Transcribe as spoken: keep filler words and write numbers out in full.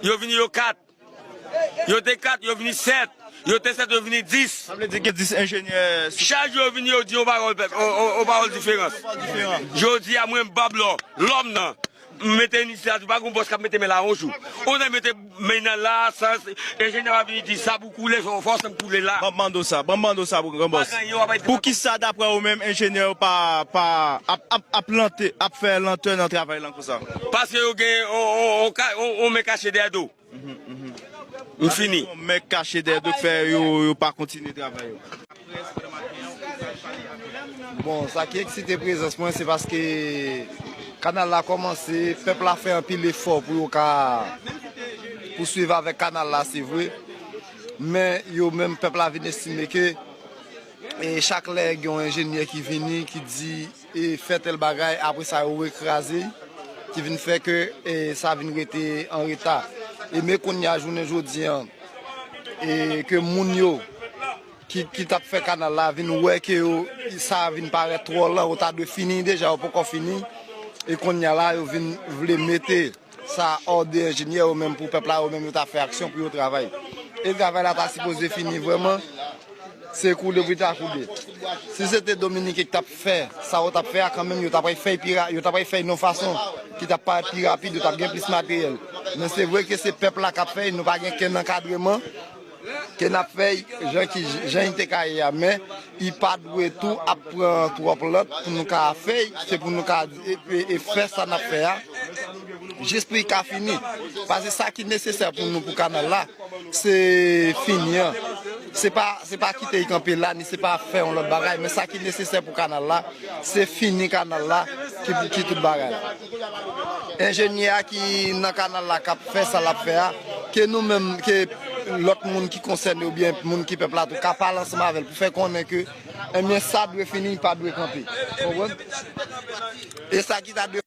Yo vini yo kat. Yo te kat, yo vini sèt. Yo te sèt, yo vini dis. Sa vle di gen dis enjenyè. Chak jou yo vini, yo di yon pawòl pèp, yon, yon, yon pawòl diferans. Jodi a, mwen, m pa blo, lòm nan. M mete inisyativ, pa gen bòs k ap mete men la yon jou. Ou te mete men nan la, sa, enjenyè pa vini di sa pou koule, fò, fò sa m koule la. Ban m mande w sa, ban m mande w sa, gran bòs. Pa gen yon, pa gen. Poukisa, daprè ou menm, enjenyè yo pa, pa, ap, ap, ap lante, ap fè lantè nan travay lan konsa? Paske yo gen, on, on, on, ka- on, on men kache dèyè do. M fini. Yon men kache dèyè do k fè yo, yo pa kontinye travay yo. Bon, sa ki eksite prezans mwen, se paske kanal la kòmanse, pèp la fè anpil efò pou yo ka pouswiv avèk kanal la, se vre. Men yo menm, pèp la vin estime ke, e, chak lè gen yon enjenyè ki vini, ki di, e, fè tèl bagay, apre sa yo rekraze, ki vin fè ke, e, sa vin rete an reta. E men kounye a, jounen jodi an, e ke moun yo ki, ki t ap fè kanal la vin wè ke yo, sa vin parèt twò lan, yo ta dwe fini deja, yo poko fini. E kounye a la, yo vin vle mete sa òde enjenyè yo menm pou pèp la, yo menm yo ta fè aksyon pou yo travay. E travay la ta sipoze fini vrèman, se koule pou ta koule. Si se te Dominiken ki t ap fè sa yo t ap fè a, kanmenm yo t ap fè pi ra- yo t ap fè yon fason ki t ap parèt pi rapid, yo t ap gen plis materyèl. Men se vre ke se pèp la k ap fè, nou pa gen kenn ankadreman, ke n ap fè jan ki, jan li te ka ye a, men li pa dwe tou ap pran twòp lant pou nou ka fè, se pou nou ka e, e, e fè sa n ap fè a, jis pou li ka fini. Paske sa ki nesesè pou nou, pou kanal la, se fini an. Se pa, se pa kite li kanpe la, ni se pa fè yon lòt bagay, men sa ki nesesè pou kanal la, se fini kanal la, ki, ki tout bagay. Enjenyè a ki nan kanal la k ap fè sa l ap fè a, ke nou menm, ke lòt moun ki konsène oubyen moun ki pèp la tou ka pale ansanm avè l pou fè konnen ke, ebyen, sa dwe fini, li pa dwe kanpe. Konprann? E sa ki ta dwe